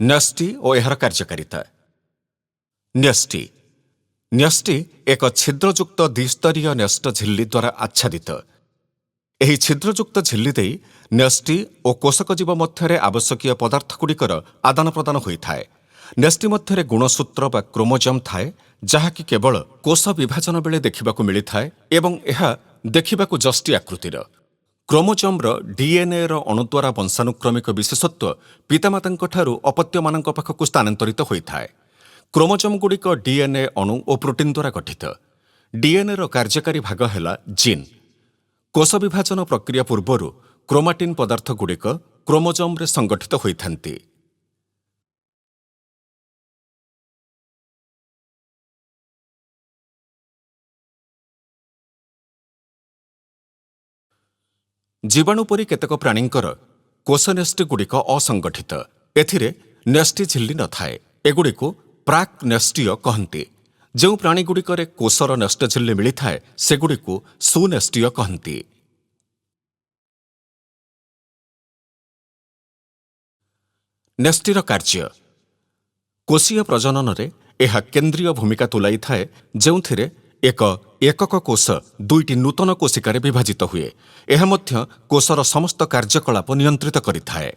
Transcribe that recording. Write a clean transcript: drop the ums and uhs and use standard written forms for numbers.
ନ୍ୟଷ୍ଟି ଓ ଏହାର କାର୍ଯ୍ୟକାରିତା। ନ୍ୟଷ୍ଟି। ନ୍ୟଷ୍ଟି ଏକ ଛିଦ୍ରଯୁକ୍ତ ଦ୍ୱିସ୍ତରୀୟ ନ୍ୟଷ୍ଟ ଝିଲ୍ଲୀ ଦ୍ୱାରା ଆଚ୍ଛାଦିତ। ଏହି ଛିଦ୍ରଯୁକ୍ତ ଝିଲ୍ଲୀ ଦେଇ ନ୍ୟଷ୍ଟି ଓ କୋଷକ ଜୀବ ମଧ୍ୟରେ ଆବଶ୍ୟକୀୟ ପଦାର୍ଥଗୁଡ଼ିକର ଆଦାନ ପ୍ରଦାନ ହୋଇଥାଏ। ନ୍ୟଷ୍ଟି ମଧ୍ୟରେ ଗୁଣସୂତ୍ର ବା କ୍ରୋମୋଜମ୍ ଥାଏ, ଯାହାକି କେବଳ କୋଷ ବିଭାଜନ ବେଳେ ଦେଖିବାକୁ ମିଳିଥାଏ ଏବଂ ଏହା ଦେଖିବାକୁ ଯଷ୍ଟି ଆକୃତିର। କ୍ରୋମୋଜମ୍ର ଡିଏନ୍ଏର ଅଣୁ ଦ୍ୱାରା ବଂଶାନୁକ୍ରମିକ ବିଶେଷତ୍ୱ ପିତାମାତାଙ୍କଠାରୁ ଅପତ୍ୟମାନଙ୍କ ପାଖକୁ ସ୍ଥାନାନ୍ତରିତ ହୋଇଥାଏ। କ୍ରୋମୋଜମ୍ଗୁଡ଼ିକ ଡିଏନ୍ଏ ଅଣୁ ଓ ପ୍ରୋଟିନ୍ ଦ୍ୱାରା ଗଠିତ। ଡିଏନ୍ଏର କାର୍ଯ୍ୟକାରୀ ଭାଗ ହେଲା ଜିନ୍। କୋଷ ବିଭାଜନ ପ୍ରକ୍ରିୟା ପୂର୍ବରୁ କ୍ରୋମାଟିନ୍ ପଦାର୍ଥଗୁଡ଼ିକ କ୍ରୋମୋଜମ୍ରେ ସଂଗଠିତ ହୋଇଥାନ୍ତି। ଜୀବାଣୁ ପରି କେତେକ ପ୍ରାଣୀଙ୍କର କୋଷନ୍ୟଷ୍ଟିଗୁଡ଼ିକ ଅସଂଗଠିତ। ଏଥିରେ ନ୍ୟଷ୍ଟି ଝିଲ୍ଲୀ ନଥାଏ। ଏଗୁଡ଼ିକୁ ପ୍ରାକ୍ ନ୍ୟଷ୍ଟୀୟ କହନ୍ତି। ଯେଉଁ ପ୍ରାଣୀଗୁଡ଼ିକରେ କୋଷର ନ୍ୟଷ୍ଟଝିଲ୍ଲୀ ମିଳିଥାଏ, ସେଗୁଡ଼ିକୁ ସୁନ୍ୟଷ୍ଟୀୟ କହନ୍ତି। ନ୍ୟଷ୍ଟିର କାର୍ଯ୍ୟ। କୋଷୀୟ ପ୍ରଜନନରେ ଏହା କେନ୍ଦ୍ରୀୟ ଭୂମିକା ତୁଲାଇଥାଏ, ଯେଉଁଥିରେ ଏକ ଏକକ କୋଷ ଦୁଇଟି ନୂତନ କୋଷିକାରେ ବିଭାଜିତ ହୁଏ। ଏହା ମଧ୍ୟ କୋଷର ସମସ୍ତ କାର୍ଯ୍ୟକଳାପ ନିୟନ୍ତ୍ରିତ କରିଥାଏ।